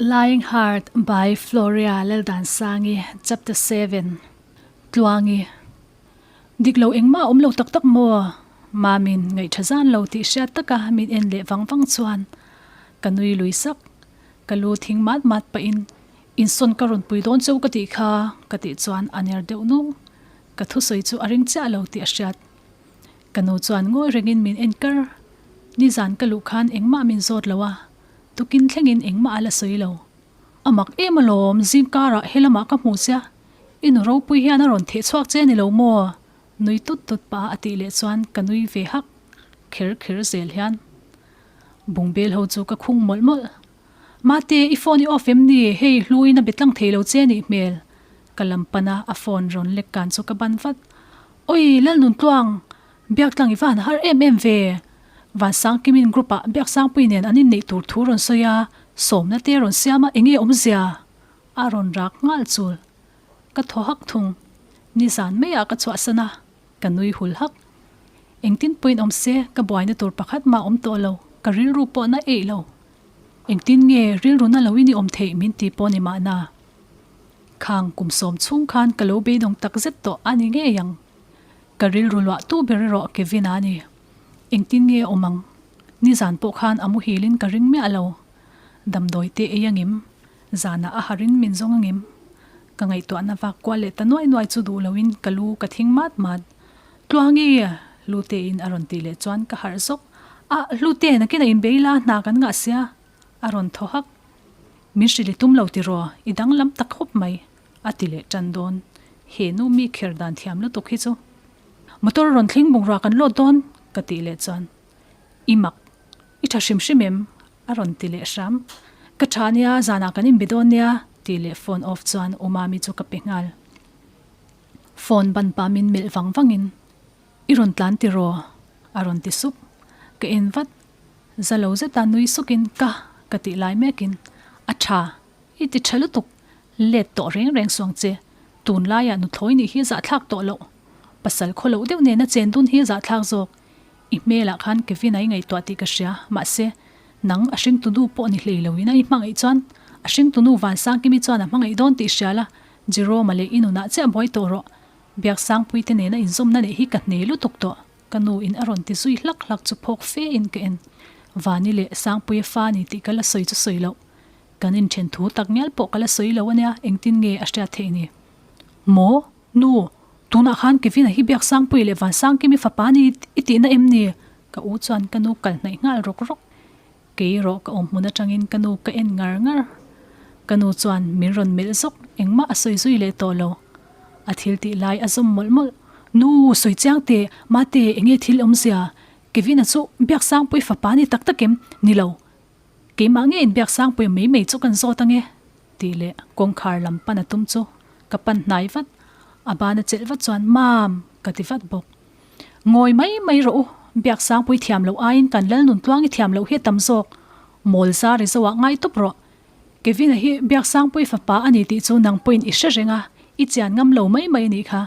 Lying Heart by Floria Laldansangi Chapter 7 Tluangi Dik lo engmah a awm lo tak tak maw? Mamin ngaihṭha zan lo tih hriat taka min en leh vang vang chuan ka nui lui sak. Ka lu thing mat mat pahin insawn ka rawn pui dawn cheu ka tih kha ka tih chuan a ner deuh nung. Ka thusawi chu a ring chiah lo tih a hriat. Ka nu chuan ngawi rengin min en kar. Nizan ka luh khan engmah min zawt lo a, tukin thlengin engmah a la sawi lo. A mak em alawm, zing karah helamah ka hmu sia, i nu ropui hian a rawn theh chhuak che ni lo maw? Nui tut tut pah a tih leh chuan ka nui ve hak kher kher zel hian. Bungbel ho chu ka khung mawlh mawlh. Mate, i phone i off em ni? Hei hluin a be tlang thei lo che nih hmel. Ka lam pan a, a phone rawn lek kan chu ka ban vat. Oi, Lalnuntluang! Biaktlang i van har em em ve. Vansangkimin group ah Biaksangpui nen an inneih tur thu rawn sawi a, sawmna te rawn siam a, enge awmzia? A rawn rak nghal chul. Ka thaw hak thung. Nizan maiah ka chhuahsan a, ka nui hul hak. Engtin pawhin awm se, ka buaina tur pakhat mah awm tawh lo, ka rilru pawh na eih lo. Engtin nge rilru na loin i awm theih min ti pawh ni mahna. Khang kum sawm chhung khan ka lo beidawng takzet tawh a ni ngei ang. Ka rilru luah tu ber erawh Kevin a ni. Engtin nge awm ang? Nizan pawh khan a muhilin ka ring miah lo. Damdawi te ei angim? Zanah a harin min zawng angim? Ka ngaihtuahna vak kual leh ta nuai nuai chu duh loin ka lu ka thing mat mat. Tluangi! Hlute-in a rawn tih leh chuan ka harh zawk. Ah, Hlute, nakin a inbei la, hna kan ngah sia. A rawn thaw hak. Min hrilh i tum lo tiraw? I danglam ta khawp mai. A ti leh tan dawn. He nu mi kher dan thiam lutuk hi chu. Motor rawn thleng bungrua kan lawt dawn ka tih leh chuan I mak, i tha hrim hrim em? a rawn ti leh hram. Ka tha nia, zanah kan inbe dawn nia tih leh phone off chuan U Mami chu ka pe nghal. Phone ban pah min melh vang vangin I rawn tlan tiraw? a rawn ti sup. Ka en vat. Za lo zeta nui sukin ka ka tih lai mekin A tha, I ti tha lutuk, let tawh reng reng suang che, tunlaiah nuthlawi nih hi zahthlak tawh loh, pasal khaw loh deuh nena chen dun hi zahthlak zawk, i hmelah khan Kevin-a i ngaihtuah tih ka hria, mahse, nang a hringtunu pawh ni hlei loin a i hmangaih chuan a hringtunu Vansangkimi chuan a hmangaih dawn tih hria la, Jerome-a leh i nunah chiah buai tawh rawh, Biaksangpui te nena inzawmna neih hi ka hne lutuk tawh, ka nu in a rawn ti zui hlak hlak chu phawk fe in ka en, Vani leh Sangpuia fa ni tih ka la sawi chu sawi loh. Kan inthen thu tak ngial pawh ka la sawi lo ania, engtin nge a hriat theih ni? Maw? Nu, tunah khan Kevin-a hi Biaksangpuii leh Vansangkimi fapa ni i tihna em ni? Ka u chuan ka nu kal hnaih nghal rawk rawk. Kei erawh ka awm hmun atangin ka nu ka en ngar ngar. Ka nu chuan min rawn melh zawk, engmah a sawi zui leh tawh lo. A thil tih lai a zawm mawlh mawlh. Nu, sawi chiang teh, mate, enge thil awmzia? Kevin-a chu Biaksangpuii fapa ni tak tak em? Ni lo. Keimah nge inbiak sangpui mai mai chu kan zawt ange? tih leh kawngkhar lam pan a tum chu ka pan hnai vat. A ban a chelh vat chuan Mam! ka ti vat bawk. Ngawi mai mai rawh u, biak sangpui thiam loh aiin kan Lalnun tluangi thiam loh hi a tam zawk. Mawl zar i zoah ngai tawp rawh. Kevin-a hi biak sangpui fapa a ni tih chu nang pawhin i hre reng a, i chian ngam lo mai mai a nih kha.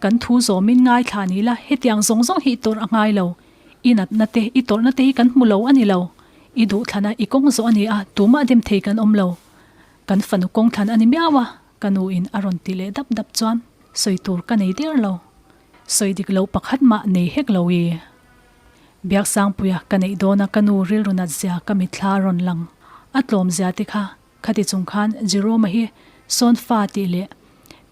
Kan thu zawmin ngaithla ni la, hetiang zawng zawng hi i tawrh a ngai lo. I natna te, i tawrhna te hi kan hmu lo a ni lo. I duhthlana i kawng zawh a ni a, tumah dem thei kan awm lo. Kan fanu kawng thlan a ni miau a, ka nu in a rawn ti leh dap dap chuan sawi tur ka nei der lo. Sawi dik lo pakhat mah nei hek lo i. Biaksangpuia ka neih dawna ka nu rilru nat zia ka mitthla a rawn lang. A tlawm zia te kha Khati chung khan Jerome-a hi sawn fa tih leh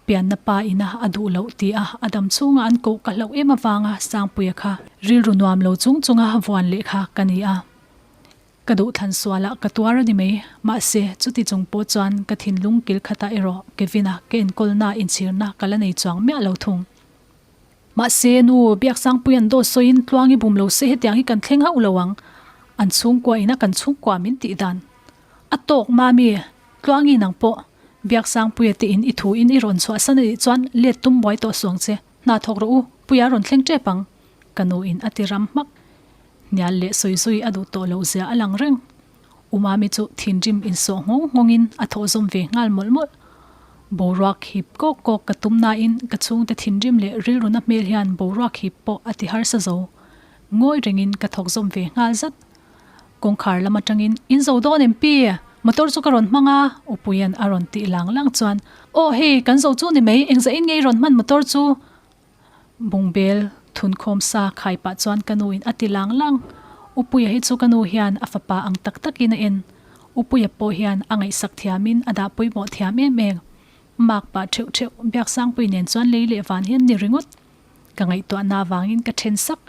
pianna pa ina a duh loh ti a a dam chhunga an koh ka hlauh em avanga Sangpuia kha rilru nuam lo chung chunga vuan leh kha ka ni a. Ka duh thlan sualah ka tuar a ni mai. Mahse, chuti chung pawh chuan ka thinlung kil khatah erawh Kevin-a ka enkawlna inchhirna ka la nei chuang miah lo thung. Mahse, nu Biaksangpuia'n dawt sawiin tluang i bum lo se hetiang hi kan thleng hauh lo ang. An chhungkua ina kan chhungkua min tih dan. A tawk Mami, Tluangi nang pawh Biaksangpuia te in i thu in i rawn chhuah san a nih chuan let tum buai tawh suang che, hna thawk rawh u, Puia rawn thleng tep ang, ka nu in a ti ram hmak. Hnial leh sawi zui a duh tawh loh zia a lang reng. U Mami chu thinrim insawh nghawng nghawng in a thawh zawm ve nghal mawlh mawlh. Boruak hip kawk kawk ka tum nain ka chhungte thinrim leh rilruna hmel hian boruak hip pawh a ti harsa zo. Ngawi rengin ka thawk zawm ve nghal zat. Kawngkhar lam atangin, In zo dawn em pi? Motor chu ka rawn hmang a, Upuia'n a rawn tih lang lang chuan, Aw hei, kan zo chu ni mai, engzah in nge i rawn hman motor chu? Bungbel thunkhawm sa khai pah chuan ka nu in a ti lang lang. Upuia hi chu ka nu hian a fapa ang tak takin a en. Upuia pawh hian a ngaihsak thiamin a dah pawimawh thiam em em. Mak pah theuh theuh Biaksangpui nen chuan lei leh van hian ni ringawt. Ka ngaihtuahna avangin ka then sak.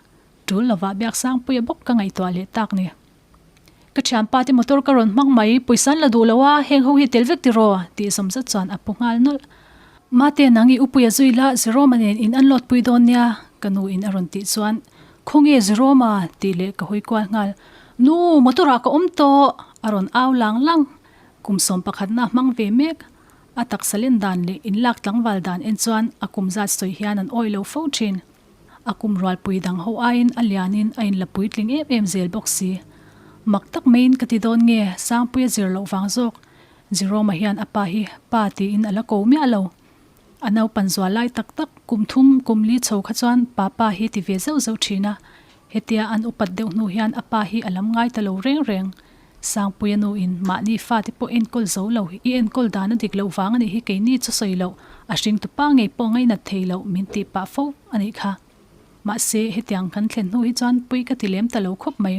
Tul lovah Biaksangpuia bawk ka ngaihtuah leh tak ni. Ka thianpa te motor ka rawn hmang mai, pawisa an la duh lo a, heng ho hi tel vek tiraw? tih zawm zat chuan a pu nghal nawlh. Mate nang i upuia zui la, Jerome-a nen in unload pui dawn nia, ka nu in a rawn tih chuan, Khawnge Jerome-a? tih leh ka hawi kual nghal. Nu, motor ah ka awm tawh! a rawn au lang lang. Kum 11 na hmang ve mek. A taksa len dan leh inlak tlangval dan en chuan a kum zat sawi hian an awih lo fo thin. A kum rualpui dang ho aiin a lianin a inla puitling em em zel bawk si. Mak tak maiin ka ti dawn nge Sangpuia zir loh vang zawk. Jerome-a hian a pa hi pa tiin a la ko miah lo. A naupan zual lai tak tak kum thum kum li chho kha chuan pa pa hi ti ve zeuh zeuh thin a. Hetia an upat deuh hnu hian a pa hi a lam ngai ta lo reng reng. Sangpuia nu in mahni fate pawh enkawl zo lo, i enkawl dan a dik loh vang a nih hi keini chu sawi loh, a hring tu pa ngei pawh ngainat thei loh min tih pah fo a nih kha. Mahse, hetiang kan thlen hnu hi chuan pui ka ti lem ta lo khawp mai.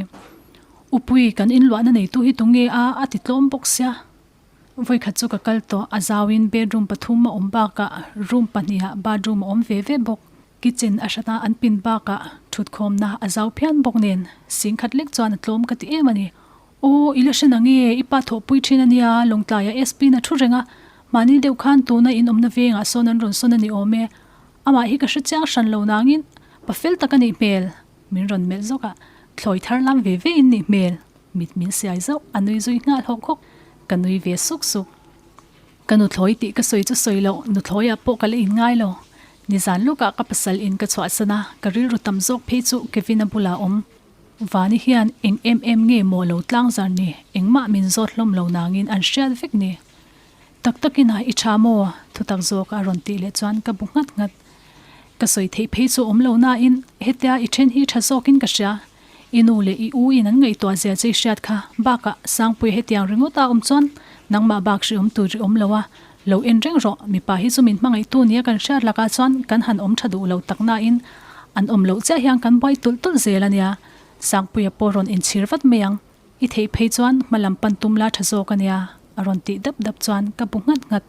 Upui, kan inluahna neitu hi tunge a, a ti tlawm bawk sia. Vawikhat chu ka kal tawh, a zauin bedroom pathum a awm bakah room pahnihah bathroom a awm ve ve bawk. Kitchen a hrana an pin bakah thutkhawmna a zau phian bawk nen singkhat lek chuan a tlawm ka ti em a ni. Aw, i la hre nang e, i pa thawhpui thin a nia, Lawngtlaiah SP na thu reng a, mahni deuh khan tuna in awmna vengah sawn an rawn sawn a ni awm e. Amah hi ka hre chiang hran lo nangin pa fel tak a nih hmel, min rawn melh zawk a, thlawi thar lam ve ve in nih hmel. Mit min siai zauh, a nui zui nghal hawk hawk. Ka nui ve suk suk. Ka nuthlawi tih ka sawi chu sawi loh, nuthlawiah pawh ka la in ngai lo. Nizan lawkah ka pasal in ka chhuahsan a, ka rilru tam zawk phei chu Kevin-a bulah a awm. Vani hian eng em em nge maw lo tlang zar ni, engmah min zawt hlawm lo nangin an hriat vek ni. Tak takin a, i tha maw? Thutak zawk a rawn tih leh chuan ka bu nghat nghat. Ka sawi theih phei chu awm lo nain hetia i then hi tha zawkin ka hria. I nu leh i u in an ngaihtuah zia che i hriat kha. Bakah Sangpuia hetiang ringawt a awm chuan nangmah bak hri awm tur i awm lo a, lo en reng rawh. Mipa hi chu min hmangaihtu nia kan hriat lakah chuan kan han awm tha duh lo tak nain an awm loh chiah hian kan buai tulh tulh zel a nia. Sangpuia pawh rawn inchhir vat mai ang. I theih phei chuan hma lam pan tum la tha zawk a nia, a rawn tih dap dap chuan ka bu nghat nghat.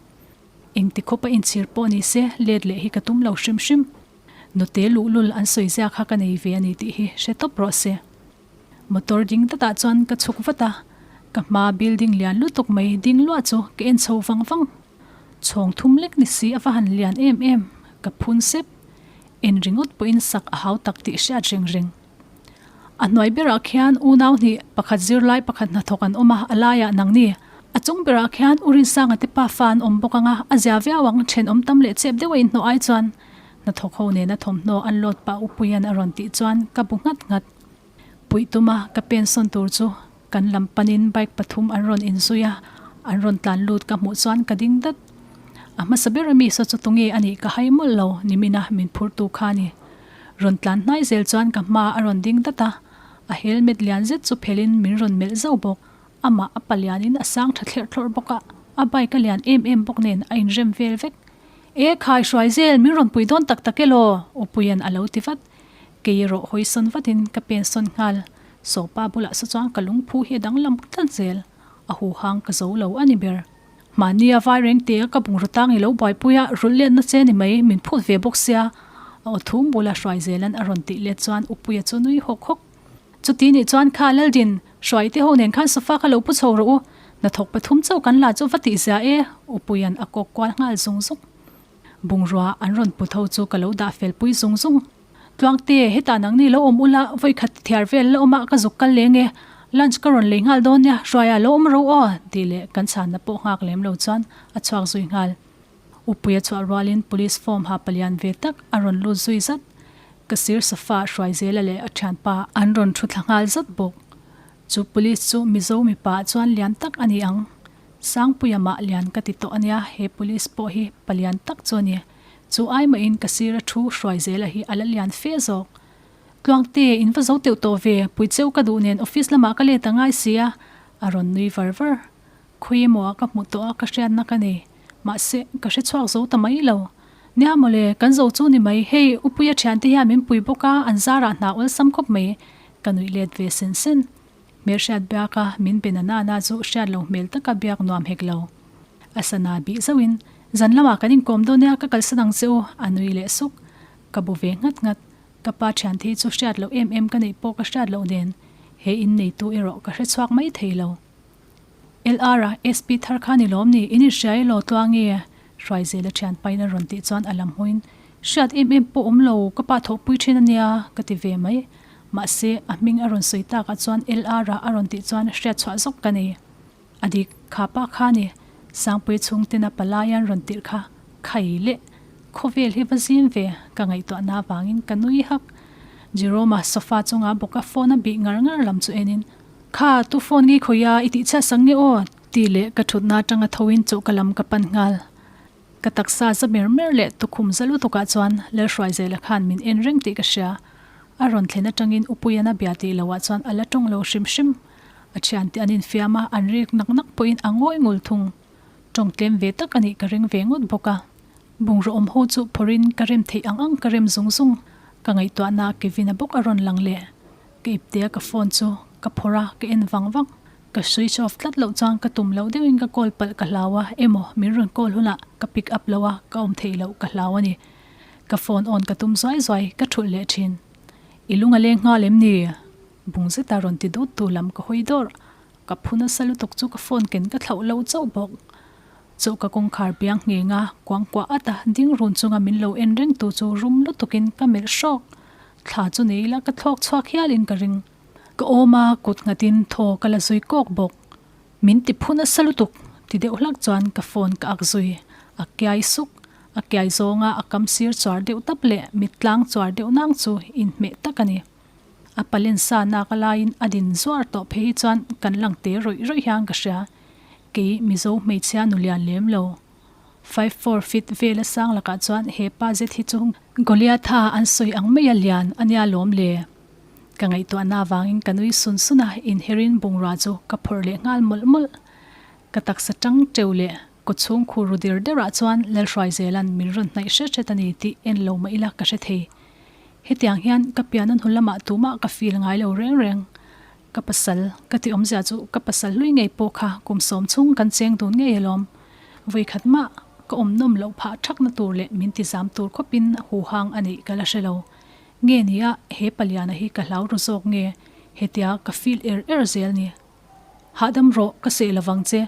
Engti khawpa inchhir pawh ni se let leh hi ka tum lo hrim hrim. Nute luhlul an sawi zia kha ka nei ve a ni tih hi hre tawp rawh se. Motor ding datah chuan ka chhuk vat a, ka hma building lian lutuk mai ding luah chu ka en chho vang vang. Chhawng thum lek ni si a va han lian em em, ka phun sep. En ringawt pawhin sak a hau tak tih hriat reng reng. A hnuai berah khian unau hnih, pakhat zirlai pakhat hnathawk an awm a, a laiah nangni. A chung berah khian U Rinsanga te pafa an awm bawk ang a, a zia viau ang, thenawm tam leh chep deuh a inhnawh ai chuan hnathawk ho nena thawmhnaw an load pah Upuia'n a rawn tih chuan ka bu nghat nghat. Puih tuma ka pen sawn tur chu kan lam panin bike pathum an rawn inzui a, an rawn tlan lut ka hmuh chuan ka ding dat. A hmasa ber ami saw chu tunge a nih ka hai mawlh lo, nimina min phurtu kha a ni. Rawn tlan hnai zel chuan ka hma a rawn ding dat a, a helmet lian zet chu phelhin min rawn melh zauh bawk. Amah a palianin a sang tha thlerh thlawrh bawk a, a bike a lian em em bawk nen a inrem vel vek. E khai hruai zel, min rawn pui dawn tak tak elaw? Upuia'n a lo ti vat. Kei erawh hawi sawn vatin ka pen sawn nghal. Sawpa bulah saw chuan ka lungphu hi a danglam tlat zel. A huhang ka zo lo a ni ber. Mahnia vai reng te a ka bungraw tang i lo buaipui a, rulh letna che ni mai, min phut ve bawk sia. A aw thum bula hruai zelan a rawn tih let chuan Upuia chu nui hawk hawk. Chuti nih chuan kha Laldin, hruai te ho nen khan sofa kha lo pu chho rawh u, hnathawk pathum chauh kan la chu va tih zia e, Upuia'n a kawk kual nghal zung zung. Bungrua an rawn put ho chu ka lo dah fel pui zung zung. Tluangte, hetah nangni lo awm ula, vawikhat thiar vel la awm a, ka zuk kal leng e. Lunch ka rawn lei nghal dawn nia, Hruaia lo awm ro aw, tih leh kan chhanna pawh nghak lem lo chuan a chhuak zui nghal. Upuia chhuah rualin police form ha palian ve tak a rawn lut zui zat. Ka sir sofa Hruaizela leh a thianpa an rawn thu thla nghal zat bawk. Chu police chu Mizo mipa ah chuan lian tak a ni ang. Sangpuia mah lian ka ti tawh a nia, he police pawh hi palian tak chu a ni. Chu ai mahin ka sir a thu Hruaizela hi a la lian fe zawk. Tluangte, in va zo teuh tawh ve, Puicheu ka duh nen office lamah ka let a ngai si a, a rawn nui var var. Khawi emaw ah ka hmuh tawh a ka hriatna ka nei. Mahse, ka hre chhuak zo ta mai lo. Nia mawle, kan zo chu ni mai. Hei, Upuia thiante hian min pui bawk a, an zarah hna awlsam khawp mai. Ka nuih let ve sen sen. Hmelhriat biak a, min be na nana chu hriat lo hmel taka biak nuam hek lo. A sana bih zauhin, Zan lamah kan inkawm dawn nia, ka kalsan ang che u, a nui leh suk. Ka bu ve nghat nghat. Ka pa thiante hi chu hriat loh em em ka neih pawh ka hriat loh nen, he inneitu erawh ka hre chhuak mai thei lo. LR a SP thar kha ni lawm ni, in inhria elaw Tluangi? Hruaizela thian pain a rawn tih chuan a lam hmuin, Hriat em em pawh awm lo, ka pa thawhpui thin a nia, ka ti ve mai. Mahse, a hming a rawn sawi takah chuan LR a a rawn tih chuan hriat chhuah zawk ka nei. A dik, kha pa kha ni, Sangpui chhungtena palai an rawn tirh kha khai leh khawvel hi va zim ve, ka ngaihtuahna avangin ka nui hak. Jerome-a sofa chunga bawka phone a bih ngar ngar lam chu enin, Kha, tu phone nge khawi a, i tih chhiat sak nge aw? Tih leh ka thutna atanga thoin chawhka lam ka pan nghal. Ka taksa za mer mer leh tukhum za lutukah chuan Lalhruaizela khan min en reng tih ka hria. A rawn thlen atangin Upuian a bia tih loah chuan a la tawng lo hrim hrim. A thiante an infiam a, an rik nak nak pawhin a ngawi ngul thung. Tawng tlem ve tak a nih ka ring ve ngawt bawk a. Bungraw awm ho chu phawrhin ka rem theih ang ang ka rem zung zung. Ka ngaihtuahna Kevin-a bawk a rawn lang leh. Ka iptea ka phone chu ka phawrh a, ka en vang vang. Ka switch off tlat loh chuan ka tum loh deuhin ka call palh ka hlau a, emaw min rawn call hunah ka pick up lo a, ka awm theih loh ka hlau a ni. Ka phone on ka tum zuai zuai, ka thulh leh thin. I lung a leng nghal em ni? Bung zeta rawn ti dut tu lam ka hawi dawrh. Ka phu nasa lutuk chu ka phone ken ka thlauh lo chauh bawk. Chu ka kawngkhar biang ngheng a, kuangkuah at a, ding run chunga min lo en reng tu chu rum lutukin ka melh hrawk. Thla chu nei ila ka thlawk chhuak hialin ka ring. Ka awm a, kut nghatin thaw ka la zui kawk bawk. Min ti phu nasa lutuk ti deuh hlak chuan ka phone ka ak zui. A kiai suk. A kiai zawnga a kam sir chuar deuh tap leh mit tlang chuar deuh nang chu inhmeh tak a ni. A palen sa nak a laiin a din zuar tawh phei hi chuan kan lang te rawih rawih hian ka hria. Kei Mizo hmeichhia nu lian lem lo. 5 4 feet vel a sang lakah chuan he pa zet hi chu Goliatha an sawi ang mai a lian a nia lawm le. Ka ngaihtuahna avangin ka nui sun sun a, inherin bungrua chu ka phawrh leh nghal mawlh mawlh. Ka taksa tang teuh leh kawchhung khur ru der derah chuan Lalhruaizela'n min rawn hnaih hret hret a ni tih en lo mah ila ka hre thei. Hetiang hian ka pian a hnu lamah tumah ka feel ngai lo reng reng. Ka pasal, ka ti awmzia chu ka pasal hlui ngei pawh kha kum sawm chhung kan cheng dun ngei alawm. Vawikhat mah ka awm nawm loh phah thakna tur leh min ti zam tur khawpin huhang a nih ka la hre lo. Nge nia he paliana hi ka hlau ru zawk nge hetia ka feel er er zel ni. Hahdam rawh ka seh lovang che,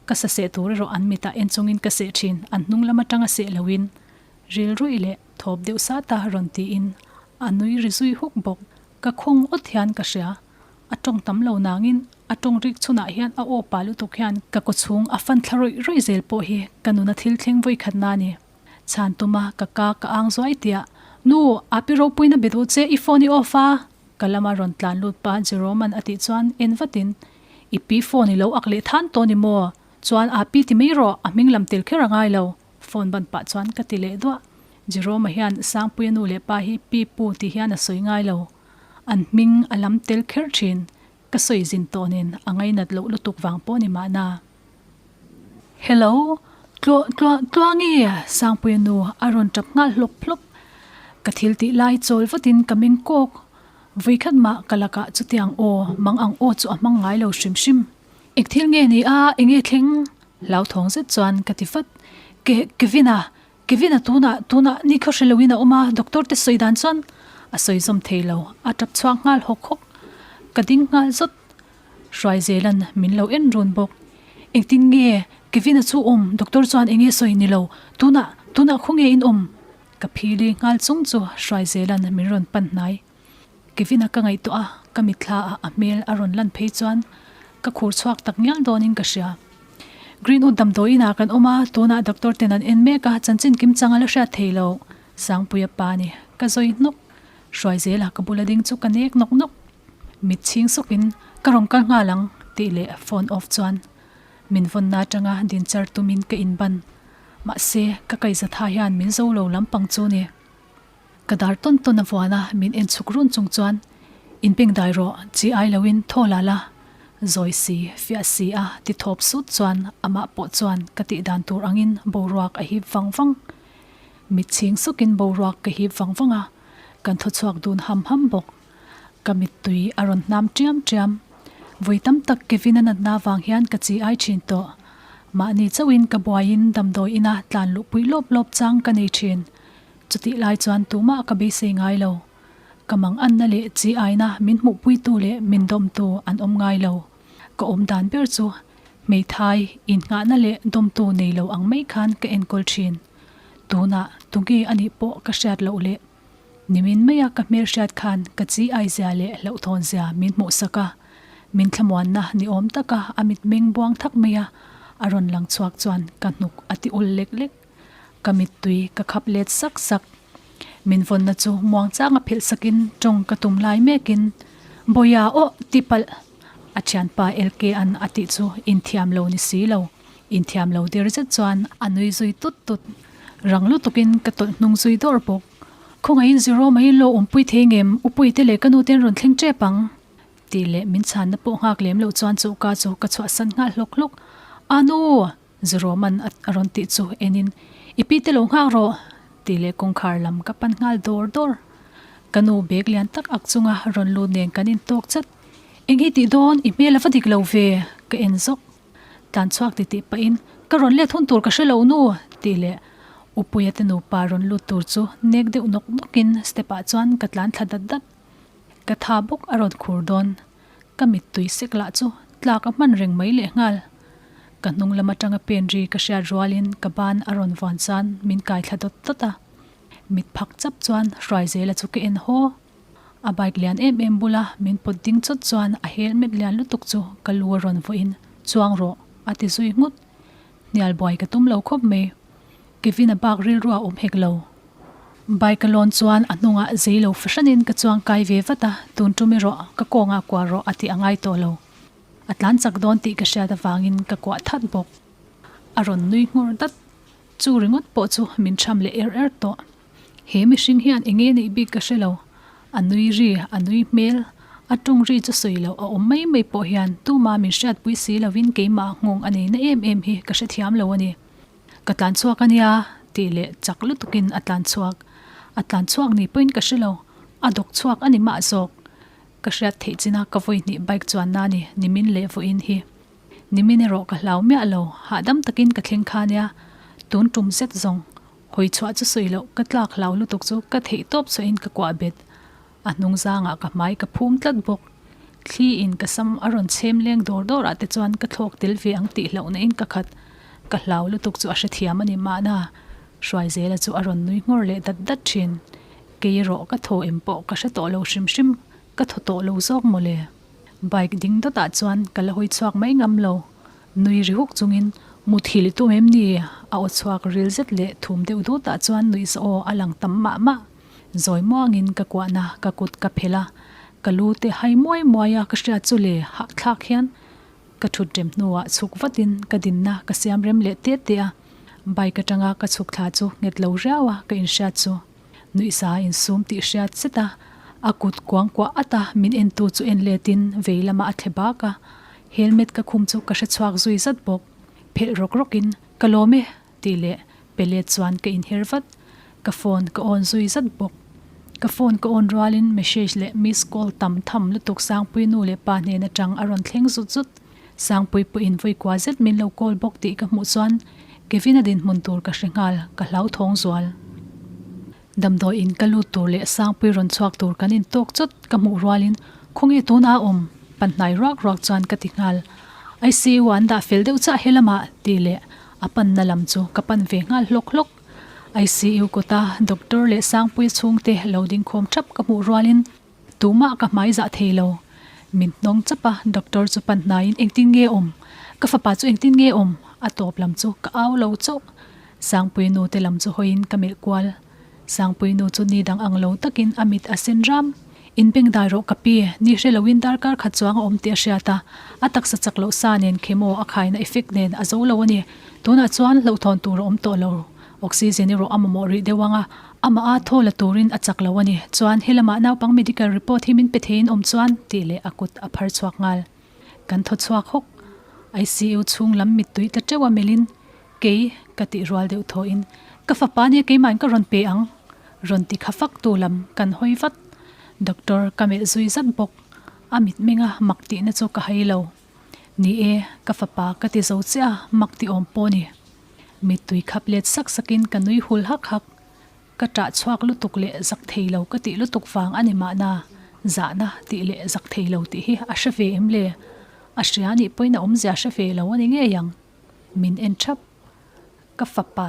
ka sa seh tur erawh an mitah en chungin ka seh thin, an hnung lam atanga seh loin. Rilruih leh thawp deuh sata rawn tiin a nui ri zui huk bawk. Ka khawng awt hian ka hria. A tawng tam lo nangin a tawng rik chhunah hian a aw pa lutuk hian ka kawchhung a fan thla rawih rawih zel pawh hi ka nuna thil thleng vawi khat na ni. Chhan tuma ka ka ka ang zuai tiah, Nu, Api ropuina be duh che i phone i off a? Ka lama rawn tlan lut pa Jerome'an a tih chuan en vatin, I pi phone i lo ak leh than tawh ni maw? Chuan Api ti mai rawh, a hming lam tel kher a ngai lo. Phone ban pah chuan ka ti leh duah. Jerome-a hian Sangpuia nu leh pa hi pi pu tih hian a sawi ngai lo. An hming a lam tel kher thin. Ka sawi zin tawh nen a ngainat loh lutuk vang pawh ni mahna. Hello, Tluah tluah tluangi! Sangpuia nu a rawn tap nghal hlawp hlawp. Ka thil tih lai chawl vatin ka meng kawk. Vawikhat mah ka lakah chutiang aw mang ang aw chu a hmang ngai lo hrim hrim. Eng thil nge ni a, eng nge thleng? Hlauthawng zet chuan ka ti vat. Ke, Kevin-a, Kevin-a tunah, tunah ni khaw hre loin a awm a, doctor te sawi dan chuan a sawi zawm thei lo, a tap chhuak nghal hawk hawk. Ka ding nghal zawt. Hruaizelan min lo en run bawk. Engtin nge Kevin-a chu awm, doctor chuan eng nge sawi ni lo, tunah, tunah khaw nge in awm? Ka phili nghal chung chu Hruaizelan min rawn pan hnai. Kevin-a ka ngaihtuah a, ka mitthla ah a hmel a rawn lan phei chuan ka khur chhuak tak ngial dawnin ka hria. Greenwood damdawiin ah kan awm a, tunah doctor ten an en mek a, chanchin kim chang a la hriat thei lo. Sangpuia pa ni, ka zawi hnawk. Hruaizela ka bula ding chu ka nek nawk nawk. Mit chhing sawkin ka rawn kal nghal ang tih leh phone off chuan min vawnna atanga din char tumin ka inban. Mahse, ka kaihzatha hian min zo lo lampang chu ni. Ka dar tawn tawn a vuan a, min en chhuk run chung chuan, In peng dai rawh, chi ai loin thaw la la. Zawi si, fiah si a ti thawp sut chuan amah pawh chuan ka tih dan tur angin boruak a hip vang vang. Mit chhing sukin boruak ka hip vang vang a, kan thaw chhuak dun ham ham bawk. Ka mittui a rawn hnam ṭiam ṭiam. Vui tam tak Kevin a natna vang hian ka chi ai ṭhin tawh. Mahni chauhin ka buaiin damdawi ina tlan luhpui lawp lawp chang ka nei ṭhin. Chutih lai chuan tumah ka beisei ngai lo. Ka mang anna leh chi aina min hmuhpuitu leh min dawmtu an awm ngai lo. Ka awm dan ber chu hmeithai innghahna leh dawmtu nei lo ang mai khan ka enkawl thin. Tunah tunge a nih pawh ka hriat loh leh nimin maia ka hmelhriat khan ka chi aizia leh hlauhthawnzia min hmuhsak a, min thlamuanna ni awm taka a mitmeng buang thak maia a rawn lang chhuak chuan ka hnuk a ti ul lek lek. Ka mittui ka khap let sak sak. Min vawnna chu muangchang a phelh sakin tawng ka tum lai mekin, Bawiha aw ti palh! A thianpa LK-a'n a tih chu inthiam lo ni si lo. Inthiam lo der zet chuan a nui zui tut tut. Rang lutukin ka tawlh hnung zui dawr bawk. Khawngaihin zero mai lo awmpui thei ngem, Upuite leh ka nuten rawn thleng tep ang. Tih leh min chhanna pawh nghak lem loh chuan choka chu ka chhuahsan nghal hlawk hlawk. Anu! Zuroman a rawn tih chu enin, I pi te lo nghak rawh! tih leh kawngkhar lam ka pan nghal dawr dawr. Ka nu bag lian tak ak chunga rawn lut nen kan intawk chat. Eng hi tih dawn, i hmel a va dik lo ve! ka en zawk. Tlan chhuak ti tih pahin, Ka rawn let hun tur ka hre lo nu! tih leh Upuia te nupa rawn lut tur chu nek deuh nawk nawkin step ah chuan ka tlan thla dat dat. Ka tha bawk a rawn khur dawn. Ka mittui sek lah chu tlak a hman reng mai leh nghal. Ka hnung lam atanga pen ri ka hriat rualin ka ban a rawn vuan chuan min kai thla dawt dawt a. Mit phak chap chuan Hruaizela chu ka en haw. A bike lian em em bula min pawt ding chawt chuan a helmet lian lutuk chu ka lu a rawn vuahin Chuang rawh a ti zui nghut. Hnial buai ka tum lo khawp mai. Kevin a bak rilru a awm hek lo. Bike a lawn chuan a hnungah zei lo fahranin ka chuang kai ve vat a, tun tum erawh ka kawngah kuah rawh a tih a ngai tawh lo. A tlan chak dawn tih ka hriat avangin ka kuah that bawk. A rawn nui nghur dat. Chu ringawt pawh chu min tham leh er er tawh. He mihring hian eng nge neih bik ka hre lo. A nui ri, a nui hmel, a tawng ri chu sawi loh a awm mai mai pawh hian tuma min hriatpui si lovin keimah nghawng a nei na em em hi ka hrethiam lo a ni. Ka tlan chhuak a nia, tih leh chak lutukin a tlan chhuak. A tlan chhuak ni pawhin ka hre lo, a dawk chhuak a ni mah zawk. Ka hriat theih chin a ka vawi hnih bike chuanna ni, nimin leh vawiin hi. Nimin erawh ka hlau miah lo, hahdam takin ka thleng kha nia. Tun tum zet zawng, hawi chhuah chu sawi loh, ka tlak hlau lutuk chu ka theih tawp chhuahin ka kuah bet. A hnung zangah ka hmai ka phum tlat bawk. Thli in ka sam a rawn chhem leng dawr dawr ah te chuan ka thlawk tel ve ang tih hlauhna in ka khat. Ka hlau lutuk chu a hrethiam a ni mahna. Hruaizela chu a rawn nui nghawr leh dat dat thin. Kei erawh ka thaw em pawh ka hre tawh lo hrim hrim, ka thaw tawh lo zawk mawle. Bike ding dawt ah chuan ka la hawi chhuak mai ngam lo. Nui ri huk chungin muthilh i tum em ni? A aw chhuak ril zet leh thum deuh dut ah chuan nuihza aw a lang tam mah mah. Zawi muangin ka kuahna ka kut ka phelh a, ka lu te hai muai muai a ka hriat chu le hahthlak hian ka thut rem hnuah chhuk vatin ka dinna ka siam rem leh te te a, bike atanga ka chhuk thla chu nghet lo riau a ka inhriat chu nuihza insum tih hriat zet a, a kut kuang kuah at a min entu chu en letin vei lamah a thle bak a, helmet ka khum chu ka hre chhuak zui zat bawk, phelh rawk rawkin ka lawm e Tih leh pe let chuan ka inher vat. Ka phone ka on zui zat bawk. Ka phone ka on rualin message leh miss call tam tham lutuk Sangpui nu leh pa hnen atang a rawn thleng zut zut. Sangpui pawhin vawi kua zet min lo call bawk tih ka hmuh chuan Kevin-a dinhmun tur ka hre nghal, ka hlauthawng zual. Damdawi in ka lut tur leh Sangpui rawn chhuak tur kan intawk chawt ka hmuh rualin khawnge tuna a awm? Panhnai ruak ruak chuan ka ti nghal. ICU an dah fel deuh chiah helamah tih leh a panna lam chu ka pan ve nghal hlawk hlawk. ICU kawta doctor leh Sangpui chhungte lo dingkhawm thap ka hmuh rualin tumah ka hmai zah thei lo. Min hnawng chap a, doctor chu pan hnaiin engtin nge awm? Ka fapa chu engtin nge awm? A tawp lam chu ka au lo chauh. Sangpui nu te lam chu hawiin ka melh kual. Sangpui nu chu ni dang ang lo takin a mit a sen ram. In beng dai rawh ka pi, ni hre loin darkar khat chuang a awm tih a hriat a, a taksa chak loh sa nen chemo a khaina effect nen a zo lo a ni. Tunah chuan hlauhthawn tur a awm tawh lo. Oxygen erawh a mamawh rih deuh ang a, amah a thaw la turin a chak lo a ni. Chuan helamah naupang medical report hi min pe theiin awm chuan tih leh a kut a phar chhuak nghal. Kan thaw chhuak hawk. ICU chhung lam mittui tla teuh a melhin kei ka tih rual deuh thawhin ka fapa nia keimahin ka rawn pe ang rawn ti kha fak tu lam kan hawi vat. Doctor ka melh zui zat bawk. A mitmenga mak tihna chu ka hai lo. Ni e, ka fapa ka ti zo chiah a mak ti awm pawh ni. Mittui khap let sak sakin ka nui hul hak hak. Ka ṭah chhuak lutuk leh zak thei lo ka tih lutuk vang a ni mahna, zahna tih leh zak thei lo tih hi a hre ve em le? A hria nih pawhin a awmzia hre ve lo a ni ngei ang. Min en ṭhap. Ka fapa.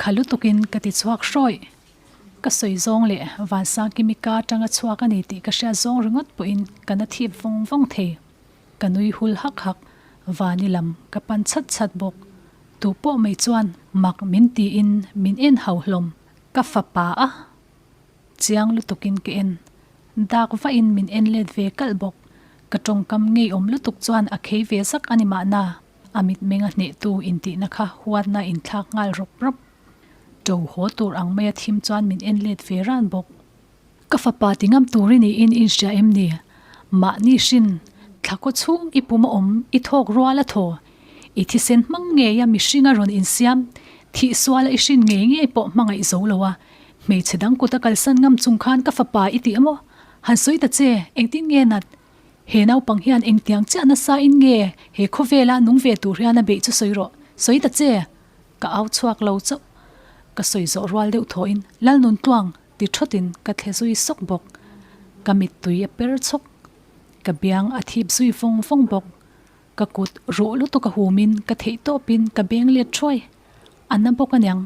Kha lutukin ka ti chhuak hrawih. Ka sawi zawng leh Vansangkimi ka aṭanga chhuak a ni tih ka hriat zawng ringawt pawhin ka na thip vawng vawng thei. Ka nui hul hak hak. Vani lam ka pan chhat chhat bawk. Tu pawh mai chuan mak min tiin min en hau hlawm. Ka fapa a chiang lutukin ka en. Dak vahin min en let ve kalh bawk. Ka tawngkam ngeiawm lutuk chuan a khei ve zak a ni mahna. A mitmeng a hnehtu intihna kha huatna inthlak nghal rawp rawp. To haw tur ang maia thim chuan min en let ve ran bawk. Ka fapa ti ngam tur i niin in hria em ni? Mahni hrin, thla kaw chhung i pum a awm, i thawk rual a thaw. I thisen hmang ngei a mihring a rawn insiam, thih sual a i hrin ngei ngei pawh hmangaih zo lo a, hmeichhe dang kut a kalsan ngam chung khan ka fapa i ti emaw? Han sawi ta che, engtin nge nat? He naupang hian engtiang chiah nasa in nge he khawvela nung ve tur hian a beih chu sawi rawh, sawi ta che! Ka au chhuak lo chauh. Ka sawi zawh rual deuh thawhin Lalnuntluang ti thawtin ka thle zui sawk bawk. Ka mittui a per chhawk. Ka biang a thip zui vawng vawng bawk. Ka kut ruh lutuk a humin ka theih tawpin ka beng let thuai. A na bawk aniang.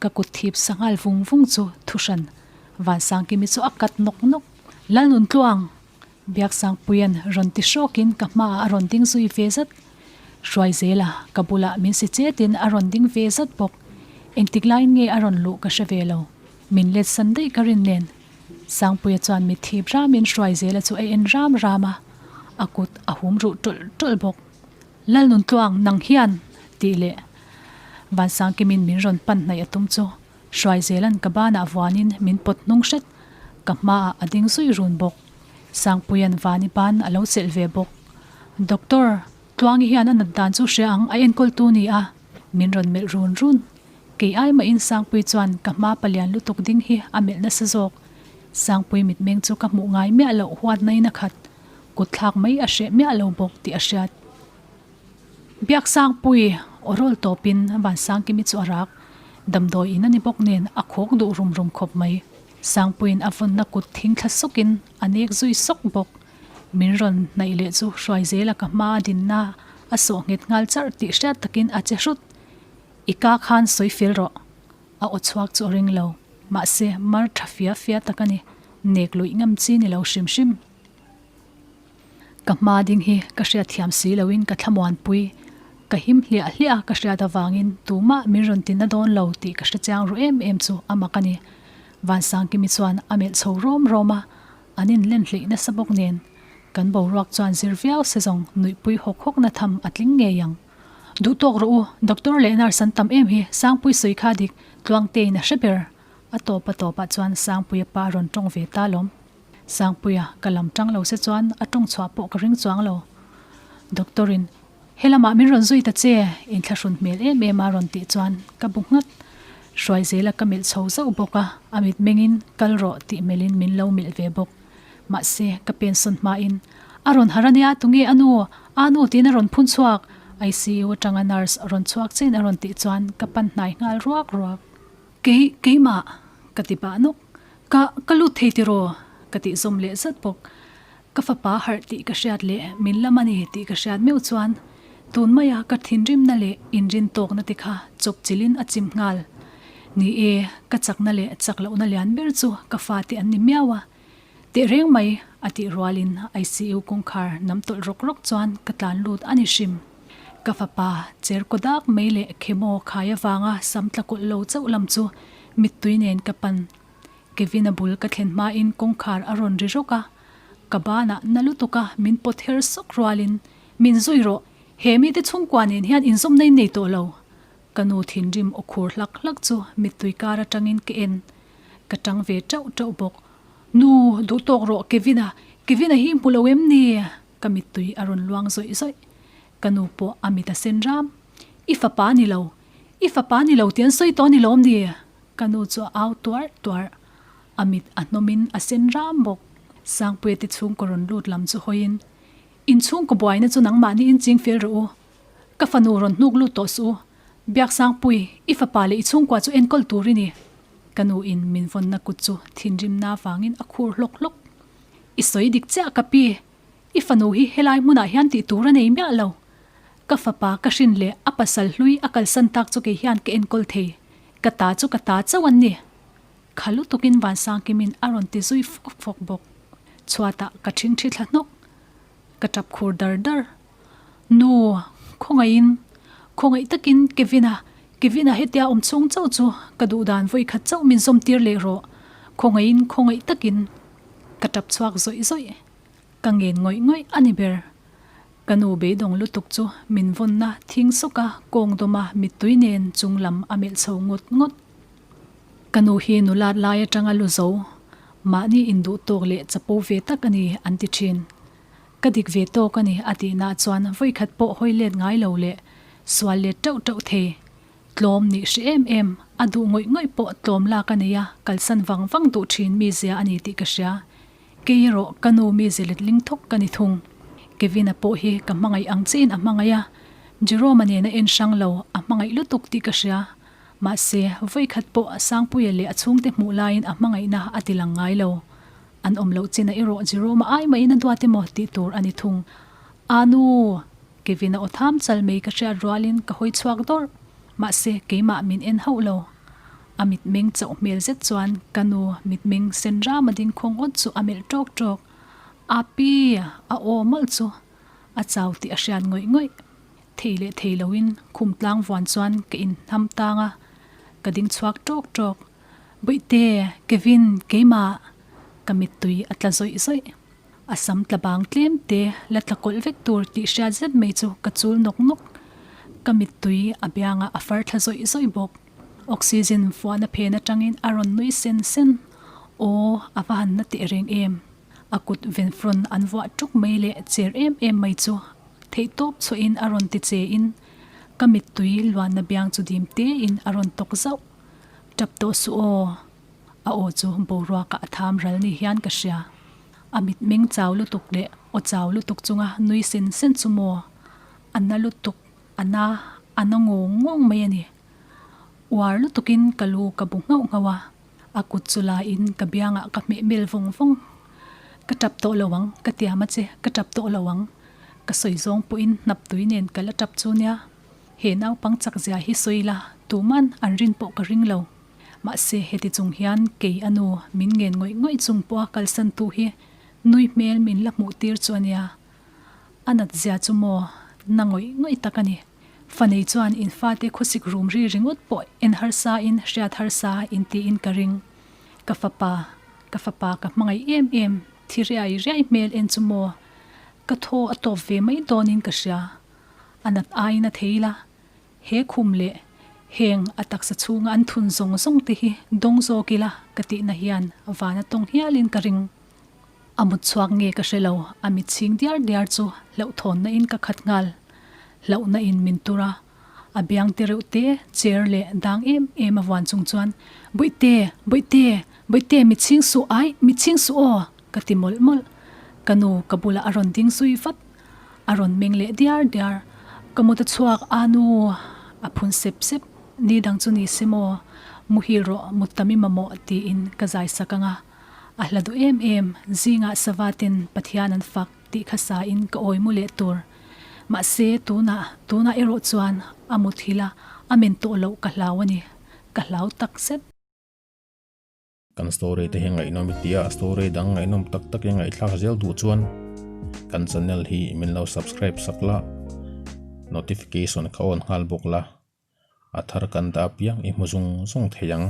Ka kut thip sanghal vung vung chu thuhran Vansangkimi chu a kat nawk nawk. Lalnuntluang! Biaksangpuia'n rawn ti hrawkin ka hmaah a rawn ding zui ve zat. Hruaizela ka bulah min si chetin a rawn ding ve zat bawk. Engtik laiin nge a rawn luh ka hre ve lo. Min let san daih ka rin nen. Sangpuia chuan mit thip ramin Hruaizela chu a en ram ram a, a kut a hum ruh tawlh tawlh bawk. Lalnuntluang nang hian! tih leh Vansangkimin min rawn pan hnaih a tum chu Hruaizela'n ka banah vuanin min pawt hnung hret, ka hmaah a ding zui run bawk. Sangpuia'n Vani ban a lo chelh ve bawk. Doctor, Tluangi hian a nat dan chu hria ang a enkawltu ni a, min rawn melh run run. Kei ai mahin Sangpui chuan ka hma palian lutuk ding hi a melh nasa zawk. Sangpui mitmeng chu ka hmuh ngai miah loh huatnain a khat. Kut thlak mai a hreh miah lo bawk tih a hriat. Biak Sangpui aw rawl tawpin Vansangkimi chu a rak. Damdawi in a ni bawk nen a khawk duh rum rum khawp mai. Sangpuiin a vawnna kut thing thla sawkin a nek zui sawk bawk. Min rawn hnaih leh chu Hruaizela ka hma a dinna a sawh nghet nghal charh tih hriat takin a che hrut. I ka khan sawi fel rawh. A aw chhuak chu a ring lo. Mahse, mar tha fia fia tak a ni. Nek luih ngam chi ni lo hrim hrim. Ka hma ding hi ka hriat thiam si loin ka thlamuanpui. Ka him hliah hliah a ka hriat avangin tumah min rawn ti na dawn lo tih ka hre chiang ru em em chu a mak a ni. Vansangkimi chuan a melh chho rawm rawm a, an inlen hleih nasa bawk nen kan boruak chuan zir viau se zawng nuihpui hawk hawk na tham a tling ngei ang. Duh tawk rawh u, doctor leh nurse an tam em hi, Sangpui sawi kha dik, Tluangtein a hre ber. A tawp a tawpah chuan Sangpuia pa a rawn tawng ve ta lawm. Sangpuia, ka lam tang lo se chuan a tawng chhuah pawh ka ring chuang lo. Doctor in, He lamah min rawn zui ta che, inthlahrun hmel em em a rawn tih chuan ka bu nghat. Hruaizela ka melh chho zauh bawk a, a mitmengin kal rawh tih melhin min lo melh ve bawk. Mahse, ka pensawn hmain, A rawn har ania, tunge a nu? A nu tiin a rawn phun chhuak. ICU atanga nurse rawn chhuak chiin a rawn tih chuan ka pan hnai nghal ruak ruak. Kei, keimah? ka ti pah nawk. Ka, ka lut thei tiraw? ka tih zawm leh zat bawk. Ka fapa harh tih ka hriat leh min lam a ni tih ka hriat meuh chuan tun maia ka thinrimna leh inrin tawkna te kha chawp chilhin a chim nghal. Ni e, ka chakna leh chak lohna lian ber chu ka fate an ni miau a. Tehreng mai, a tih rualin ICU kawngkhar nam tawlh rawk rawk chuan ka tlan lut a ni hrim. Ka fapa cher kaw dak mai leh chemo khai avanga sam tla kawlh lo chauh lam chu mittui nen ka pan. Kevin-a bul ka thlen hmain kawngkhar a rawn ri rawk a, ka banah na lutuk a min pawt her sawk rualin, Min zui rawh, he mite chhungkua nen hian inzawmna in nei tawh lo. Ka nu thinrim aw khur hlak hlak chu mittui kar atangin ka en. Ka tang ve teuh teuh bawk. Nu, duh tawk rawh Kevin-a, Kevin-a hi hmu lo em ni? ka mittui a rawn luang zawih zawih. Ka nu pawh a mit a sen ram. I fapa ni lo, i fapa ni lo tih an sawi tawh a ni lawm ni? Ka nu chu a au tuarh tuarh. A mit a hnawmin a sen ram bawk. Sangpuia te chhungkaw rawn lut lam chu hawiin, Inchhungkaw buaina chu nangmahni in ching fel rawh u. Ka fanu rawn hnuk lut tawh suh u. Biaksangpui, i fapa leh i chhungkua chu enkawl tur i ni. Ka nu in min vawnna kut chu thinrimna avangin a khur hlawk hlawk. I sawi dik chiah ka pi, i fanu hi helai hmunah hian tih tur a nei miah lo. Ka fapa ka hrin leh a pasal hlui a kalsan tak chu kei hian ka enkawl thei, ka ta chu ka ta chauh an ni. Kha lutukin Vansangkimin a rawn ti zui fawk fawk bawk. Chhuatah ka ṭhingṭhi thla hnawk. Ka ṭap khur dar dar. Nu, khawngaihin, khawngaih takin Kevin-a, Kevin-a hetia awm chhung chauh chu ka duh dan vawi khat chauh min zawm tir leh rawh, khawngaihin, khawngaih takin. Ka tap chhuak zawih zawih. Ka ngen ngawih ngawih a ni ber. Ka nu beidawng lutuk chu min vawnna thing sawka kawng dawma mittui nen chung lam a melh chho ngawt ngawt. Ka nu hi nulat lai atanga lu zo, mahni induh tawk leh chapo ve tak a ni an ti thin. Ka dik ve tawk a ni a tihna chuan vawikhat pawh hawi let ngai lo leh sual let teuh teuh thei. Tlawm nih hre em em, a duh ngawih ngawih pawh tlawm lak a nei a, kalsan vang vang duh thin mizia a ni tih ka hria. Kei erawh ka nu mize letling thawk ka ni thung. Kevin-a pawh hi ka hmangaih ang chiin a hmangaih a, Jerome-a nena en hrang lo a hmangaih lutuk tih ka hria. Mahse, vawikhat pawh Sangpuia leh a chhungte hmuh laiin a hmangaihna a ti lang ngai lo. An awm loh chin a erawh Jerome-a ai mahin a duat emaw tih tur a ni thung. A nu! Kevin-a aw tham chal mai ka hriat rualin ka hawi chhuak dawrh. Mahse, keimah min en hauh lo. A mitmeng chauh hmel zet chuan ka nu mitmeng sen rama ding khawng awt chu a melh ṭawk ṭawk. Api! A aw mawlh chu a chau tih a hriat ngawih ngawih. Thei leh thei loin khum tlang vuan chuan ka inhnam tang a, ka ding chhuak ṭawk ṭawk. Bawihte, Kevin, keimah! Ka mittui a tla zawih zawih. A sam tla bang tlem te la tla kawlh vek tur tih hriat zet mai chu ka chul nawk nawk. Ka mittui a biangah a far thla zawih zawih bawk. Oxygen fuahna phen atangin a rawn nui sen sen. Aw, a va han na teh reng em! A kut venfrawn an vuah tuk mai leh cher em em mai chu theihtawp chhuahin a rawn ti che in ka mittui luanna biang chu dim tein a rawn tawk zauh. Tap tawh suh aw. A aw chu boruakah a tham ral ni hian ka hria. A mitmeng chau lutuk leh aw chau lutuk chunga nui sen sen chu maw? A na lutuk, a na, a na ngawng ngawng mai a ni. Uar lutukin ka lu ka bu nghauh nghauh a, a kut chu laiin ka biangah ka hmeh mel vawng vawng. Ka tap tawh lo ang, ka tiam a che, ka tap tawh lo ang. Ka sawi zawng pawhin hnap tui nen ka la tap chu nia. He naupang chak zia hi sawi la, tuman an rin pawh ka ring lo. Mahse, heti chung hian kei a nu min ngen ngawih ngawih chung pawha kalsan tu hi nui hmel min la hmuh tir chu a nia. A nat zia chu maw na ngawih ngawih tak a ni. Fanei chuan in fate khawsik rum ri ringawt pawh en harsa in hriat harsa in tiin ka ring. Ka fapa, ka fapa ka hmangaih em em, thi riai riai hmel en chu maw ka thaw a tawp ve mai dawnin ka hria. A nat aiin a thei la, he khum leh heng a taksa chhunga an thun zawng zawng te hi dawng zawk ila ka tihna hian van a tawng hialin ka ring. A mut chhuak nge ka hre lo, a mit chhing diar diar chu hlauhthawnna in ka khat nghal. Hlauhna in min tur a, a biang te reuh te cher leh dang em em a vuan chung chuan, Bawihte! Bawihte! Bawihte mit chhing suh aih, mit chhing suh aw! ka ti mawlh mawlh. Ka nu ka bulah a rawn ding zui vat. A rawn meng leh diar diar. Ka mut a chhuak a nu a phun sep sep. Ni dang chu ni se maw? Muhil rawh mut tam i mamawh tiin ka zai sak ang a. A hla duh em em, zingah sava ten Pathian an fak tih kha sa in ka awi mu leh tur. Mahse tunah, tunah erawh chuan a muthilh a, a men tawh loh ka hlau a ni. Ka hlau tak zet. Kan story te hi ngaihnawm i tia a story dang ngaihnawm tak tak i ngaihthlak zel duh chuan kan channel hi min lo subscribe sak la, notification kha on nghal bawk la, a thar kan dah apiang i hmu zung zung thei ang.